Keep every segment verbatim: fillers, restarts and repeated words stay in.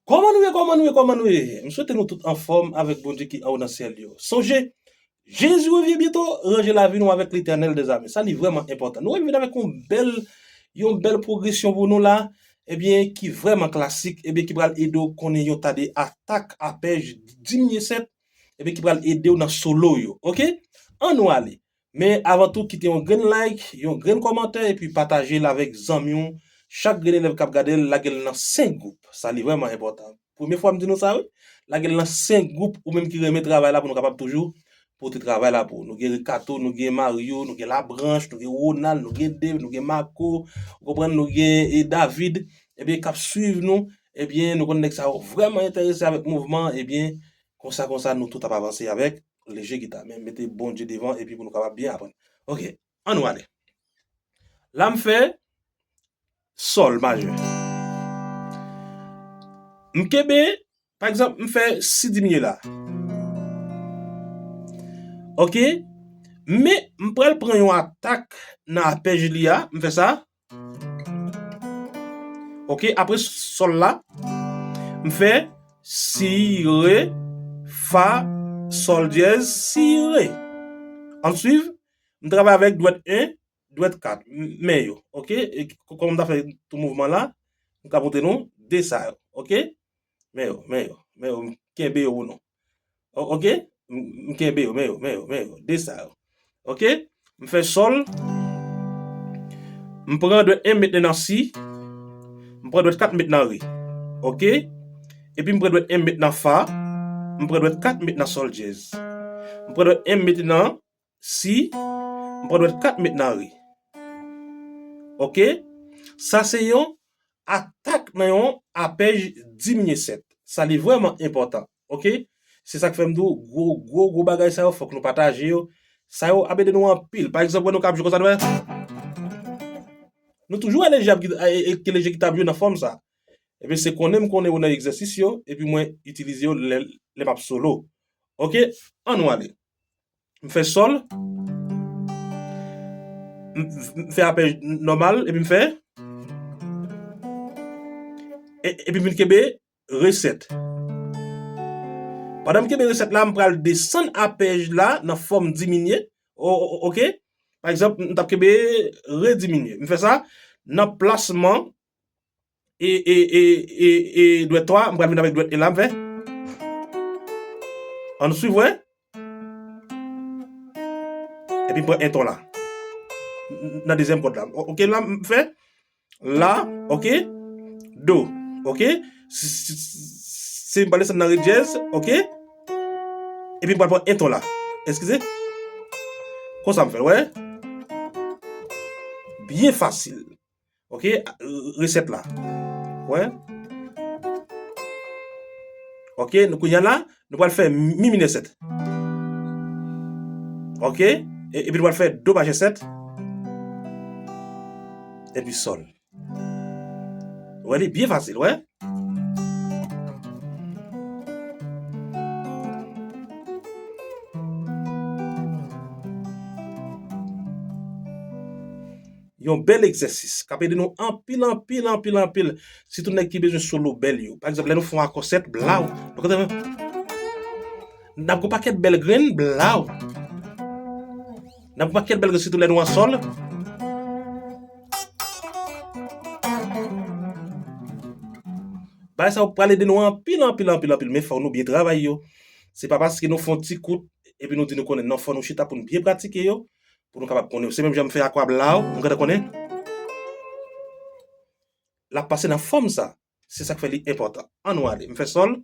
Kòman nou ye, kòman nou ye, kòman nou ye? M swete nou tout anfòm avèk Bondye ki anwo nan syèl yo. Sonje, Jezi revyen byento, ranje lavi nou avèk Letènèl dèzame. Sa li vrèman enpòtan. Nou revin avèk yon bèl, yon bèl pwogresyon pou nou la, ebyen, ki vrèman klasik, ebyen, ki pral ede w konnen yon ta de atak apèj diminye sèt, ebyen, ki pral ede w nan solo yo. Oke? Ann nou ale. Men avan tou, kite yon grenn like, yon grenn kòmantè, epi pataje l avèk zanmi w. Chak grenn elèv k ap gade l, lage l nan senk gwoup. Sa li vrèman enpòtan. Premye fwa m di nou sa, wi. Lage l nan senk gwoup, ou menm ki renmen travay la, pou nou kapab toujou pote travay la pou ou. Nou gen Ricardo, nou gen Mario, nou gen Labranche, nou gen Ronald, nou gen Dave, nou gen Marco, ou konprann, nou gen, e, David, ebyen, k ap swiv nou, ebyen, nou konn nèg sa yo vrèman enterese avèk mouvman, ebyen, konsa, konsa, nou tout ap avanse avèk leje gita, men mete Bondye devan epi pou nou kapab byen aprann. Oke, ann nou ale. La m fè sòl majè. M kenbe, pa egzanp, m fè si diminye la. Oke? Men m pral pran yon atak nan apèj li a, m fè sa. Oke, apre sòl la, m fè si, re, fa, sòl dyèz, si, re. Ann swiv, m travay avèk dwèt en, dwèt kat, m-, men yo, oke? E k-, kòman m ta fè tout mouvman la, m ka montre nou de sa yo, oke? Men yo, men yo, men yo, m kenbe yo pou nou. O-, oke? M, m kenbe yo, men yo, men yo, men yo, de sa yo. Oke? M fè sòl. M pran dwèt en, m met li nan si. M pran dwèt kat, m met nan re. Oke? Epi m pran dwèt en, m met nan fa. M pran dwèt kat, m met nan sòl dyèz. M pran dwèt en, m met li nan si. M pran dwèt kat, m met nan re. Oke? Sa se yon atak nan yon apèj diminye sèt. Sa li vrèman enpòtan. Oke? Se sa k fè m di w, gwo, gwo, gwo bagay sa yo, fòk nou pataje yo. Sa yo ap ede nou anpil. Pa egzanp, wè nou ka ap jwe konsa, nou wè. Nou toujou wè leje ap git-, e, e, ke leje gita ap jwe nan fòm sa. Ebyen, se konnen m konnen yo nan egzèsis yo, epi mwen itilize yo lè, lè m ap solo. Oke? Ann nou ale. M fè sòl. M, m fè apèj nòmal, epi m fè. E, epi m vin kenbe re sèt. Pandan m kenbe re sèt la, m pral desann apèj la nan fòm diminye. O, o, oke? Pa egzanp, m t ap kenbe re diminye. M fè sa nan plasman e, e, e, e, e dwèt twa, m pral vin avèk dwèt en la, m fè. Ann swiv, wè. Epi m pran en ton la. N-, nan dezyèm kòd la. O-, oke, la, m fè. La, oke. Do, oke. Si, si, si, si m pral desann nan re dyèz, oke. Epi m pral pran en ton la. Eskize. Konsa m fè l, wè. Byen fasil. Oke, re sèt la. Wè. Oke, nou kounye a la, nou pral fè mi minè sèt. Oke, e, epi nou pral fè do majè sèt. Epi sòl. Wè, li byen fasil, wè. Yon bèl egzèsis k ap ede nou anpil, anpil, anpil, anpil. Sitou nèg ki bezwen solo bèl yo. Pa egzanp, lè nou fè yon akò sèt, blaw. Nou konn, n ap gon pakèt bèl grenn, blaw. N ap gon pakèt bèl grenn, sitou lè nou an sòl. Bagay sa yo pral ede nou anpil, anpil, anpil, anpil. Men fò nou byen travay yo. Se pa paske nou fè yon ti kout, epi nou di nou konnen. Non, fò nou chita pou nou byen pratike yo. Pou nou kapab konnen. Se menm jan m fè akò a blaw, nou gentan konnen. L ap pase nan fòm sa. Se sa k fè li enpòtan. Ann nou ale. M fè sòl.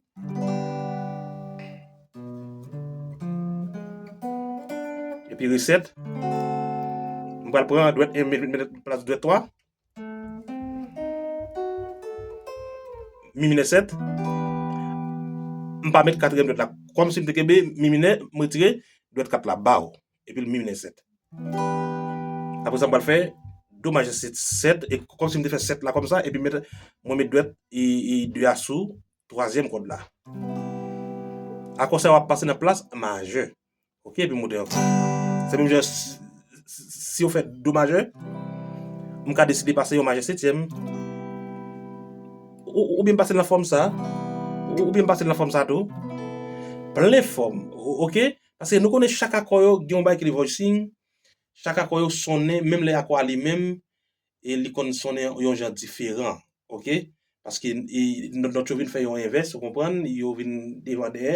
Epi re sèt. M pral pran dwèt en, met, met, met plas dwèt twa. Mi minè sèt. M pa met katriyèm dwèt la. Kòmsi m te kenbe mi minè, m retire dwèt kat la, baw. Epi l mi minè sèt. Apre sa, m pral fè do majè sèt, sèt, e kòmsi m te fè sèt la kòmsa, epi met, mwen met dwèt e, e de a sou twazyèm kòd la. Akò sa yo ap pase nan plas majè. Oke, epi m monte ankò. Se menm jan si, si, si yo fè do majè, m ka deside pase yon majè setyèm. Ou, ou, oubyen m pase nan fòm sa. Oubyen m pase l nan fòm sa tou. Plen fòm. O- Ok? Paske nou konnen chak akò yo gen yon bagay ki rele voicing. Chak akò yo sonnen, menm lè akò a li menm, e li konn sonnen yon jan diferan. Ok? Paske e, nòt nòt yo vin fè yon envès, ou konprann? Yo vin devan dèyè.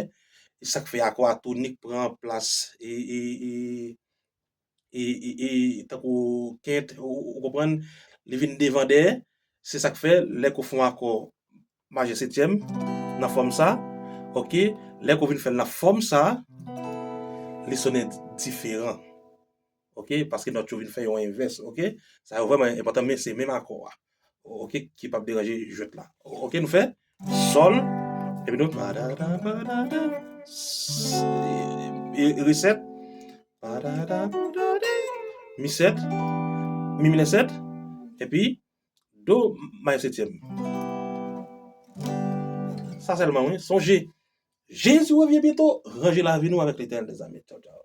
E sa k fè akò a tonik pran plas e, e, e, e, e, e tankou kent, ou, ou konprann? Li vin devan dèyè. Se sa k fè, lè ke w fè yon akò majè setyèm nan fòm sa, ok, lè ke w vin fè l nan fòm sa, li sonnen diferan. Ok, paske nòt yo vin fè yon envès, ok? Sa yo vrèman enpòtan, men se menm akò a. Ok, ki p ap deranje jwèt la. Ok, nou fè sòl, epi nou, e, e, e, re sèt, mi sèt, mi minè sèt, epi do majè setyèm. Sa sèlman, wi. Sonje, Jezi revyen byento, ranje lavi nou avèk Letènèl dèzame. Tchaw, tchaw.